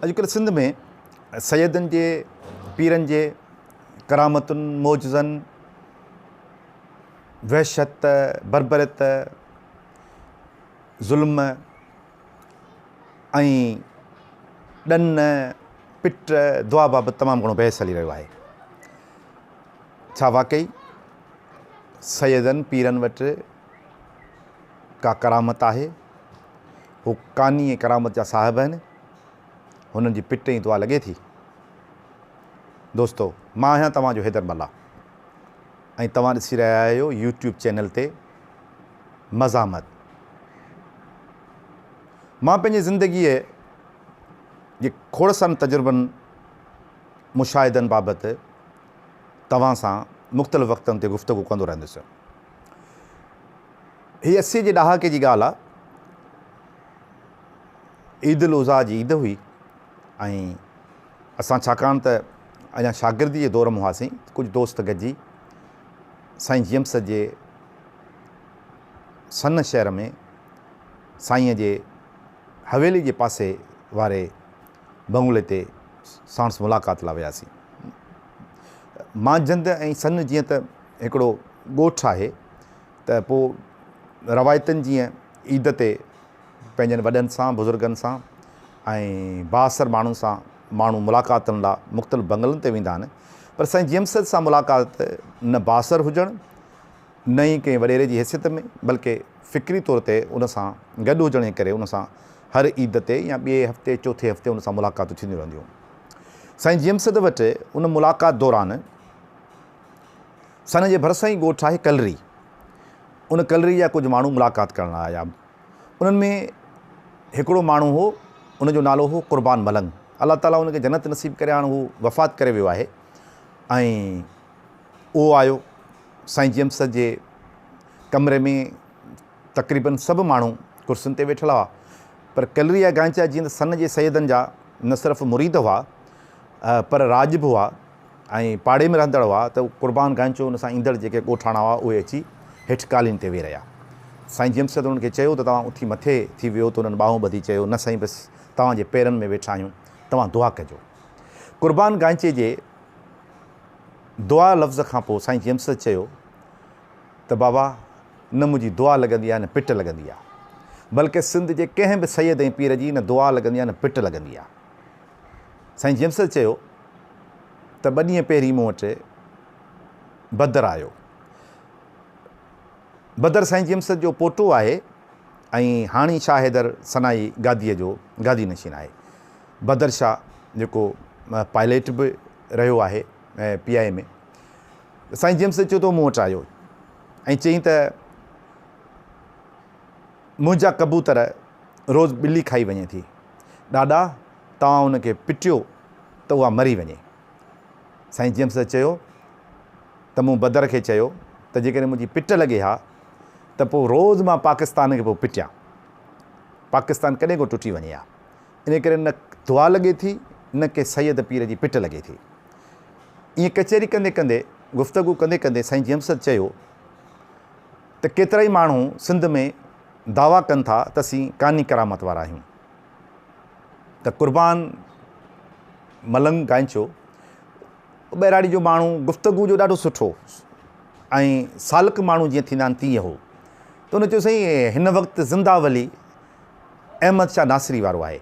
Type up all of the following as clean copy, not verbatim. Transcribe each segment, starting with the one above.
اڄڪلهه سنڌ ۾ سيدن جي پيرن جي ڪرامتن، معجزن، وحشت، بربريت، ظلم ۽ ڏن، پٽ، دعا بابت تمام گهڻو بحث هلي رهيو آهي. ڇا واقعي سيدن پيرن وٽ ڪا ڪرامت آهي؟ هو ڪاني ۽ ڪرامت جا صاحب آهن. هنن جي پٽ ۽ دعا لڳي ٿي. دوستو مان آهيان توهان جو حيدر ملاح ۽ توهان ڏسي رهيا آهيو يوٽيوب چينل تي مزاحمت. مان پنهنجي زندگيء جي کوڙ سارن تجربن مشاهدن بابت توهان سان مختلف وقتن تي گفتگو ڪندو رهندس. هي 80 جي ڏهاڪي جي ڳالهه آ. عيد الاضحيٰ جي عيد هئي ۽ اسان ڇاڪاڻ ته اڃا شاگردي جي دور ۾ هئاسين، ڪجهه دوست گڏجي سائين جي ايم سيد جي سن شهر ۾ سائينء جي حويلي جي پاسي واري بنگلي تي ساڻس ملاقات لاء وياسين. مانجهند ۽ سن جيئن ته هڪڙو ڳوٺ آهي ته پوء روايتن جيئن عيد تي پنهنجن وڏن سان، بزرگن سان ۽ بااثر ماڻهن سان ماڻهو ملاقاتن لاء مختلف بنگلن تي ويندا آهن پر سائين جي ايم سيد سان ملاقات نه بااثر هجڻ نه ئي ڪنهن وڏيري جي حيثيت ۾ بلڪه فڪري طور تي ان سان گڏ هجڻ جي ڪري ان سان هر عيد تي يا ٻئي هفتي چوٿين هفتي ان سان ملاقاتون ٿينديون رهنديون هيون. سائين جي ايم سيد وٽ ان ملاقات دوران سن جي ڀرسان ئي ڳوٺ آهي ڪلري، ان ڪلري جا ڪجهه ماڻهو ملاقات ڪرڻ لاء آيا. انهن ۾ هڪڙو ماڻهو هو، ان جو نالو هو قربان ملنگ. الله تعاليٰ ان کي جنت نصيب ڪري، هاڻ هو وفات ڪري ويو آهي ۽ اهو آيو سائين جي ايم سيد جي ڪمري ۾ تقريبن سڀ ماڻهو ڪرسين تي ويٺل هئا پر ڪلري جا گانچا جيئن ته سن جي سيدن جا نه صرف مريد هئا پر راڄ به هئا ۽ پاڙي ۾ رهندڙ هئا ته قربان گانچو ان سان ايندڙ جيڪي ڳوٺاڻا هئا اهي اچي هيٺ قالين تي ويهي رهيا. سائين جي ايم سيد انهن کي چيو ته توهان اٿي مٿي ٿي ويهو ته انهن ٻانهون ٻڌي چيو نه سائين بس توهان جي پيرن ۾ ويٺا آهيون توهان دعا ڪجو. قربان گانچي جي دعا لفظ کان پوء سائين جي ايم سيد چيو ته بابا نه منهنجي دعا لڳندي آهي نه پٽ لڳندي آهي بلڪه سنڌ جي ڪنهن به سيد ۽ پير جي نه دعا لڳندي آهي نه پٽ لڳندي آهي. سائين جي ايم سيد چيو ته ٻه ڏينهن پهرين مون وٽ بدر آيو. بدر سائين جي ايم سيد جو پوٽو آهي ۽ هاڻي شاهه حيدر ثنائي گاديء جو گادي نشين آهي. بدر شاهه جيڪو پائليٽ به رهيو آهي پي آء اي ۾. سائين جي ايم سيد چيو ته هو مون وٽ آيو ۽ چيائين ته منهنجا ڪبوتر روز ٻلي کائي وڃي ٿي. ڏاڏا توهان ان کي پٽيو ته اها مري وڃي. سائين جي ايم سيد چيو ته مون بدر کي چيو ته جيڪڏهن منهنجي پٽ لڳي ها ته پوء روز مان پاڪستان کي پيو پٽيان. پاڪستان ڪڏهن ڪو ٽٽي وڃي ها. ان ڪري نه دعا لڳي ٿي نه ڪنهن سيد پير جي پٽ لڳي ٿي. ائين ڪچهري ڪندي ڪندي، گفتگو ڪندي ڪندي سائين جي ايم سيد چيو ته ڪيترائي ماڻهو سنڌ ۾ دعويٰ ڪن ٿا ته اسين ڪاني ڪرامت وارا آهيون ته قربان ملنگ گائنچو ٻهراڙي جو ماڻهو گفتگو جو ڏاڍو سٺو ۽ سالڪ ماڻهو جيئن ٿيندا آهن تيئن هو ته هن چيو سائين هن وقت زنده ولي احمد شاهه ناصري وارو آهي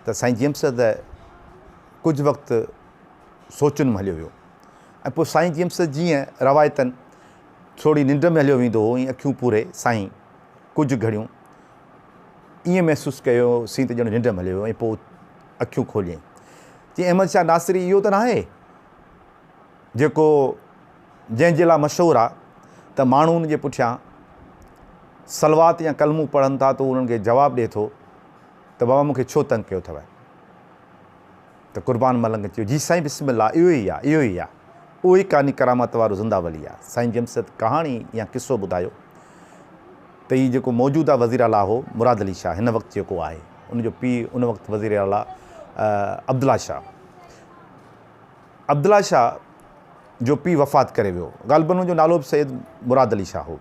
ته سائين جي ايم سيد ڪجهه وقت سوچن ۾ هليو ويو ۽ پوء سائين جي ايم سيد جيئن روايتن ٿوري ننڊ ۾ هليو ويندو هو ۽ اکيون پوري سائين ڪجهه گهڙيون ائين محسوس ڪيو سين ته ڄڻ ننڊ ۾ هليو ويو ۽ پوء اکيون کوليائين. چيائين احمد شاهه ناصري اهو ته ناهي جيڪو جنهن جي لاء مشهور آ ته ماڻهو ان جي پٺيان صلوات يا ڪلمو پڙهن ٿا ته هو انهن کي جواب ڏئي ٿو ته بابا مون کي ڇو تنگ ڪيو اٿو؟ ته قربان ملنگ چيو، جي سائين بسم الله اهو ئي آ، اهو ئي آ، اهو ئي ڪاني ڪرامت وارو زنده ولي آ. سائين جمشيد ڪهاڻي يا قصو ٻڌايو ته هي جيڪو موجوده وزير اعليٰ هو مراد علي شاهه هن وقت جيڪو آهي ان جو پيء ان وقت وزير اعليٰ عبدالله شاهه عبدالله شاهه جو پيء وفات ڪري ويو غالباً ان جو نالو به سيد مراد علي شاهه هو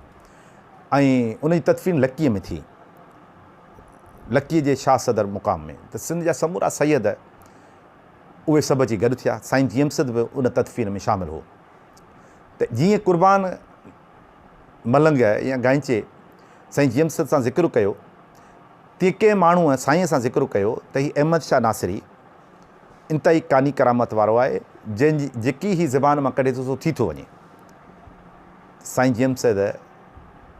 ۽ ان جي تدفين لڪيء ۾ ٿي. لڪيء جي شاهه صدر مقام ۾ ته سنڌ جا سمورا سيد اهي سڀ اچي گڏ ٿيا. سائين جي ايم سيد به ان تدفين ۾ شامل هو ته جيئن قربان ملنگ يا گائنچي سائين جي ايم سيد سان ذڪر ڪيو تيئن ڪنهن ماڻهوء سائينء سان ذڪر ڪيو ته هي احمد شاهه ناصري انتهائي ڪاني ڪرامت وارو آهي جنهن جي جيڪي هي زبان مان ڪڍي ٿو سو ٿي ٿو وڃي. سائين جي ايم سيد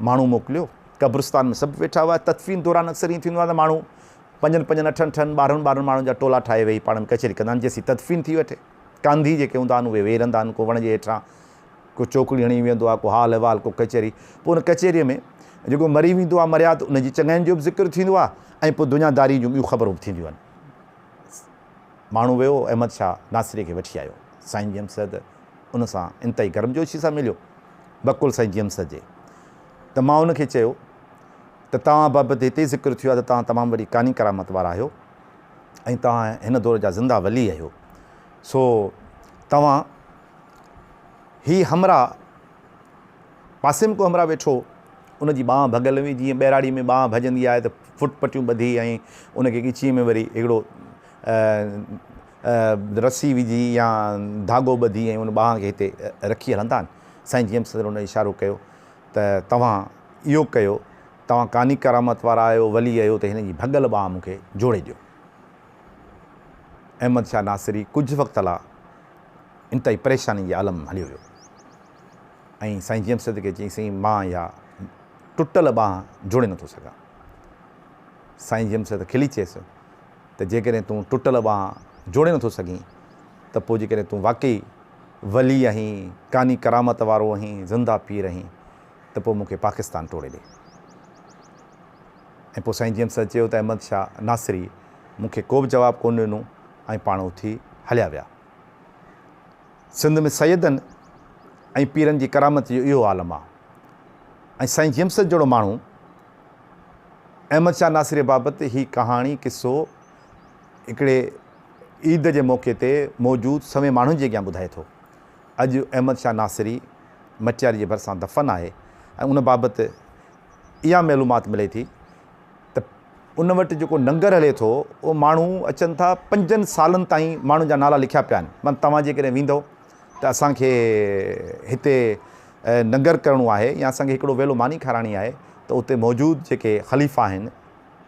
ماڻهو موڪليو. قبرستان ۾ سڀ ويٺا هئا. تدفين دوران اڪثر ائين ٿيندو آهي ته ماڻهو پنجن پنجن اٺن اٺن ٻارهن ٻارهن ماڻهن جا ٽولا ٺاهي ويهي پاڻ ۾ ڪچهري ڪندا آهن جيسين تدفين ٿي وٺي. ڪانڌي جيڪي هوندا آهن اهي ويهي رهندا آهن ڪو وڻ جي هيٺان ڪو چوڪڙي هڻي ويهندو آهي ڪو حال احوال ڪو ڪچهري. پوء ان ڪچهريء ۾ جيڪو مري ويندو آهي مريا ته ان جي چڱاين جو به ذڪر ٿيندو آهي ۽ پوء دنيا داريء جون ٻيون خبرون به ٿينديون آهن. ماڻهو ويو احمد شاهه ناصري کي وٺي آيو. سائين جي ايم سيد ان سان انتهائي گرمجوشي سان مليو. بقول سائين جي ايم سيد جي ته مان ان کي چيو ته توهان بابت هتي ذڪر ٿيو آهي ته توهان تمام وڏي ڪاني ڪرامت وارا آهيو ۽ توهان هن دور جا زنده ولي آهيو سو توهان هي همراهه پاسي ۾ ڪو همراهه ويٺو هو، ان جي ٻانهن ڀڳل هئي، جيئن ٻهراڙي ۾ ٻانهن ڀڄندي آهي ته فٽ پٽيون ٻڌي ۽ ان کي ڳچيء ۾ وري هڪڙو رسي وجهي يا ڌاڳو ٻڌي ۽ ان ٻانهن کي هتي رکي هلندا آهن. سائين جي ايم صدر ان اشارو ڪيو ته توهان اهو ڪيو، توهان ڪاني ڪرامت وارا آهيو، ولي آهيو ته هن جي ڀڳل ٻانهن مون کي جوڙي ڏيو. احمد شاهه ناصري ڪجهه وقت لاء انتهائي پريشاني جي عالم ۾ هليو ويو. ۽ سائين جي ايم سيد کي چيائين سائين مان اها ٽٽل ٻانهن جوڙي نٿو سگهان. سائين جي ايم سيد کلي چيس ته جيڪڏهن تون ٽٽل ٻانهن جوڙي نٿو سگهين ته پوء جيڪڏهن تون واقعي ولي آهين، ڪاني ڪرامت وارو آهين، زنده پير آهين ته پوء مون کي پاڪستان ٽوڙي ڏي. ۽ پوء سائين جي ايم سيد چيو ته احمد شاهه ناصري مون کي ڪو به جواب ڪونه ڏنو ۽ پاڻ اٿي هليا ويا. سنڌ ۾ سيدن ۽ پيرن جي ڪرامت جو اهو عالم آ ۽ سائين جيمس جهڙو ماڻهو احمد شاهه ناصري بابت هي ڪهاڻي، قصو، هڪڙي عيد جي موقعي تي موجود سوين ماڻهن جي اڳيان ٻڌائي ٿو. اڄ احمد شاهه ناصري مٽياري جي ڀرسان دفن آهي ۽ ان بابت اها معلومات ملي ٿي ته ان وٽ جيڪو ننگر هلي ٿو اهو ماڻهو اچن ٿا پنجن سالن تائين ماڻهن جا نالا لکيا پيا آهن معنيٰ توهان جيڪڏهن ويندؤ ته اسان کي هتي ننگر ڪرڻو آهي يا اسان کي هڪڙو ويلو ماني کارائڻي آهي ته اتي موجود جيڪي خليفا آهن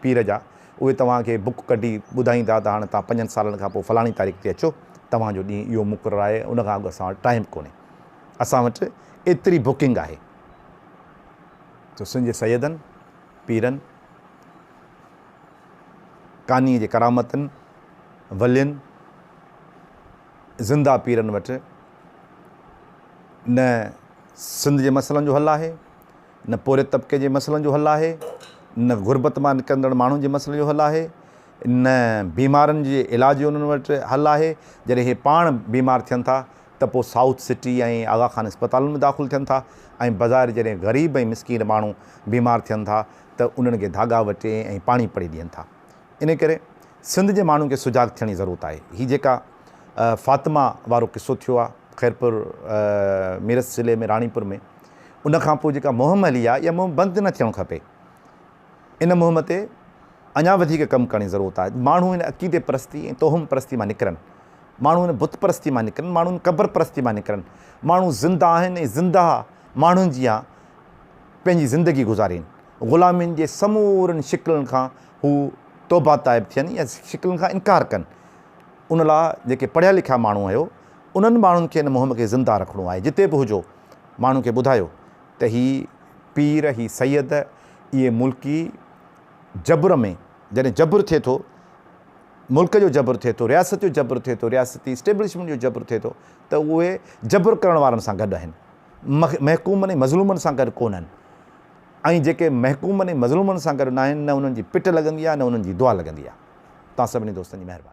پير جا اهي توهان کي بڪ ڪڍي ٻڌائيندا ته هاڻي توهان پنجن سالن کان پوء فلاڻي تاريخ تي اچو توهان جو ڏينهن اهو مقرر آهي ان کان اڳ اسان وٽ ٽائيم ڪونهي اسان وٽ ايتري بڪنگ آهي ته سنڌ جي سيدن پيرن، ڪانيء جي ڪرامتن، ولين، زنده پيرن وٽ نه سنڌ جي مسئلن جو حل آهي، نه پورهيت طبقي جي مسئلن جو حل آهي، نه غربت مان نڪرندڙ ماڻهن جي مسئلن جو حل آهي، نه بيمارن جي علاج جو انهن وٽ حل آهي. جڏهن هي پاڻ بيمار ٿين ٿا ته پوء سائوٿ سٽي ۽ آغا خان اسپتالن ۾ داخل ٿين ٿا ۽ بظاهر جڏهن غريب ۽ مسڪين ماڻهو بيمار ٿين ٿا ته انهن کي ڌاڳا وٽي ۽ پاڻي پڙي ڏين ٿا. انهي ڪري سنڌ جي ماڻهن کي سجاڳ ٿيڻ جي ضرورت آهي. هي جيڪا فاطمه وارو قصو ٿيو آهي خيرپور ميرس ضلعي ۾ راڻيپور ۾ ان کان پوء جيڪا مهم هلي آهي اها مهم بند نه ٿيڻ کپي. ان مهم تي اڃا وڌيڪ ڪم ڪرڻ جي ضرورت آهي. ماڻهو ان عقيدي پرستي ۽ توهم پرستي مان نڪرن. ماڻهو ان بت پرستي مان نڪرن، ماڻهو ان قبر پرستي مان نڪرن. ماڻهو زنده آهن ۽ زنده ماڻهن جيان پنهنجي زندگي گذارين. غلامين جي سمورن شڪلن کان هو توبه تائب ٿين يا شڪلن کان انڪار ڪن. ان لاء جيڪي پڙهيا لکيا ماڻهو آهيو، انهن ماڻهن کي ان مهم کي زنده رکڻو آهي. جتي به هجو، ماڻهن کي ٻڌايو ته هي پير، هي سيد، اهي ملڪي جبر ۾ جڏهن جبر ٿئي ٿو، ملڪ جو جبر ٿئي ٿو، رياست جو جبر ٿئي ٿو، رياستي اسٽيبلشمينٽ جو جبر ٿئي ٿو ته اهي جبر ڪرڻ وارن سان گڏ آهن، محڪومن ۽ مظلومن سان گڏ ڪونهن ۽ جيڪي محڪومن ۽ مظلومن سان گڏ ناهن نه انهن جي پٽ لڳندي آهي نه انهن جي دعا لڳندي آهي. توهان سڀني دوستن جي مهرباني.